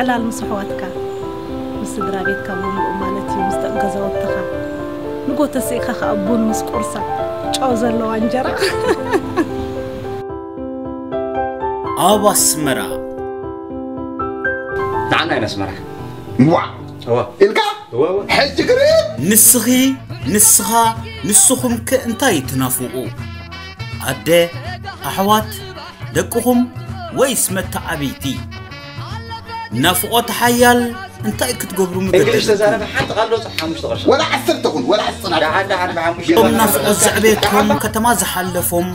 ዕላል ምስ ኣሕዋትካ፣ ምስ ስድራ ቤትካ ብምሉኡ ማለት እዩ፣ ምስ ደቂ ገዛውትኻ። ንጎ ተሲእካ ከኣ ቡን ምስ ቁርሳ፣ ጨው ዘለዋ እንጀራ። ኣብ ኣስመራ ንዓና ኢና ኣስመራ። ዋ እዋ ኢልካ እዋ እዋ ሕጂ ግርም ንስኺ ንስኻ ንስኹም ከ እንታይ ትናፍቑ? ኣደ፣ ኣሕዋት፣ ደቅኹም ወይስ መተዓብይቲ? ናፍቖት ሓያል እንታይ ክትገብሩ እንግሊሽ ምገደደኩም? ተዛረበ ሓንቲ ቃል ዶ ሓሙሽተ ቅርሺ ወላ ዓሰርተ ኹን ወላ ዕስራ ደሓን ደሓን ብሓሙሽተ እቶም ናፍቖት ዘዕበየቶም ከተማ ዝሓለፎም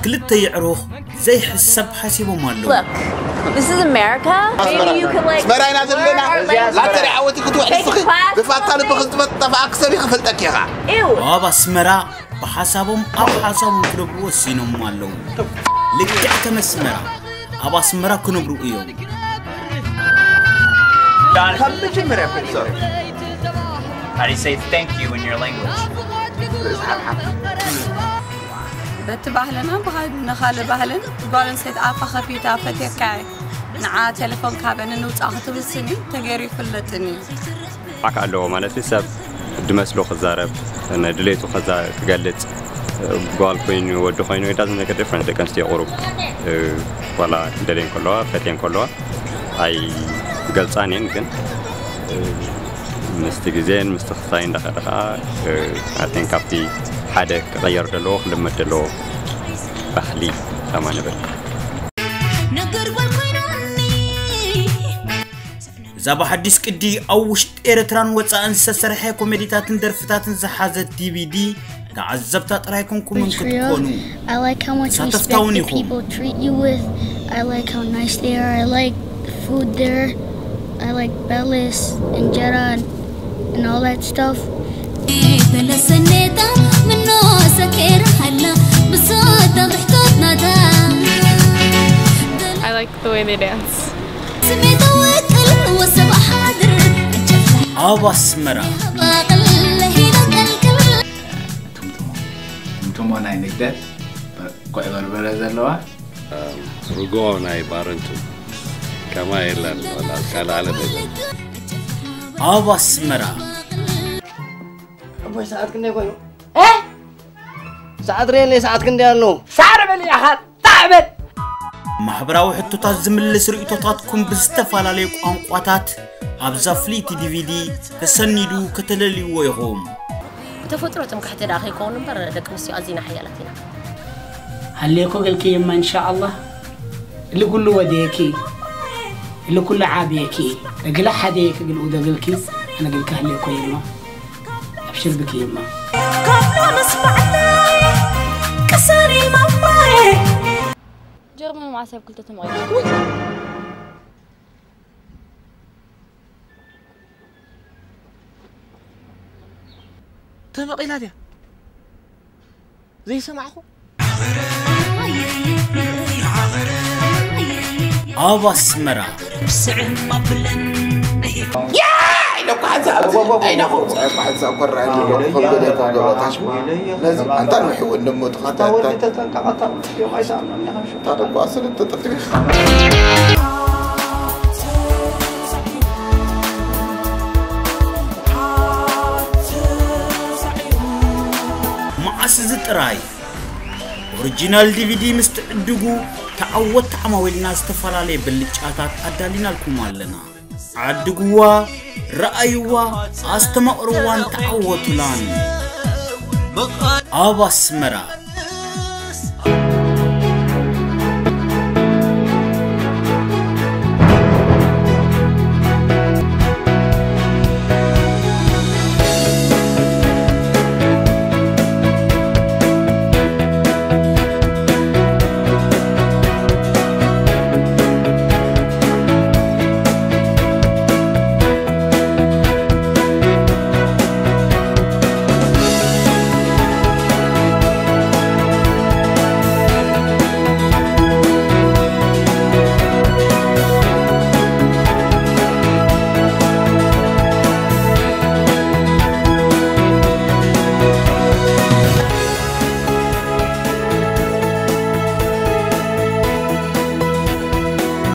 ክልተ የዕሩኽ ዘይሕሰብ ሓሲቦም ኣለዉ። Look, this is America. Maybe you could like ኣስመራ ኢና ዘለና our life- ላተሪ ዓወቲ ክትውዕ ንስኺ ብፋታ ልብኺ ዝጠፋኣክ ሰብ ክፈልጠኪ ኢኻ Ew. ኣብ ኣስመራ ብሓሳቦም ኣብ ሓሳቦም ክነብሩ ወሲኖም ኣለዉ። ልክዕ ከም ኣስመራ ኣብ ኣስመራ ክነብሩ እዮም። ካብ መጀመርያ እኮ እዩ። How do you say thank you in your language? በቲ ባህልና ብኻልና ካልእ ባህልን ጓል ኣንስተይቲ ኣፋ ከፊታ ፈትየካ እየ ንዓ ቴሌፎን ካበኒ ንውፃእ ክትብል ስኒ ተገይሩ ይፍለጥን እዩ። ሓቅ ኣለዎ ማለት እዩ። ሰብ ድመስሎ ክዛረብ ንድሌቱ ክዛ ክገልጽ ጓል ኮይኑ ወዲ ኮይኑ it doesn't make a difference። ደቂ ኣንስትዮ ቁሩብ ዋላ ክደልየን ከለዋ ፈትየን ከለዋ ኣይገልጻን እየን ግን ምስቲ ግዜን ምስቲ ክስታይ እንዳኸደ ከዓ ኣቴን ካብቲ ሓደ ክቐየር ዘለዎ ክልመድ ዘለዎ ባህሊ ኸማ ንብል። ነገር ጓል ኮይናኒ እዛ ብሓዲስ ቅዲ ኣብ ውሽጢ ኤርትራን ወፃእን ዝተሰርሐ ኮሜዲታትን ደርፍታትን ዝሓዘት ዲቪዲ ተዓዘብታ ጥራይ ኮንኩምን ክትኮኑ I like how much ተሳተፍቲ respect እውን the ኢኹም። People treat you with. I like how nice they are. I like the food there. I like belis, injera, and all that stuff. ተለሰኔታ ምኖ ሰኬራ ሃላ ብሶታ ብሕቶትናታ I like the way they dance. ስሜታ ወቅል ወሰብ ሓድር ኣብ ኣስመራ ባቅል ሂላ ቀልቅል ቱምቱሞ ናይ ንግደት ኮዕ በርበረ ዘለዋ ርጎ ናይ ባረንቱ ከማ የለን ወላ ካልእ ዓለም የለን። ኣብ ኣስመራ እቦይ ሰዓት ክንደይ ኮይኑ? እ? ሰዓት ርኤለይ ሰዓት ክንደይ ኣሎ? ሳዕሪ በል ኢኻ ጣዕ በል። ማሕበራዊ ሕቶታት ዝምልስ ርእይቶታትኩም ብዝተፈላለዩ ቋንቋታት ኣብዛ ፍልይቲ ዲቪዲ ተሰኒዱ ከተለልይዎ ኢኹም። ብተፈጥሮ ትምክሕቲ ደኣ ከይከውን እምበር ደቂ ኣንስትዮ ኣዚና ሓያላት ኢና። ሃሌኮ ገልኪ የማ እንሻኣላህ እሊ ኩሉ ወደየኪ እሊ ኩሉ ዓብየኪ እግለ ሓደየኪ ግልኡ ደግልኪ ኣነ ግልኪ ሃሌኮ የማ ኣብሽር ብኪ የማ ካብሎ ንስማዕለይ ቅሰሪ ማማይ ጀርመን መዓስ ኣብ ክልተ ተመቒሉ? ተመቒላ ድያ ዘይሰማዕኹ ኣብ ኣስመራ ኢለኩ ሓንሳ ኣብዚ ኢለኩ ሓንሳ ኮራ ኢለኩ ከምገለ ታሽ ነዚ ኣንታ ንውሕወ እንደሞ ተኸታታ ተጠንቀቐታ እዮም ኣይሰኣምኖም ኢኻ ታደጓ ስለ ተጠጥቢኻ መዓስ እዚ ጥራይ ኦሪጂናል ዲቪዲ ምስ ትዕድጉ ተዓወት ተዓማዊልና ዝተፈላለየ ብልጫታት ኣዳሊናልኩም ኣለና። ዓድግዋ፣ ረኣይዋ፣ ኣስተማቕርዋን ተዓወቱላን። ኣብ ኣስመራ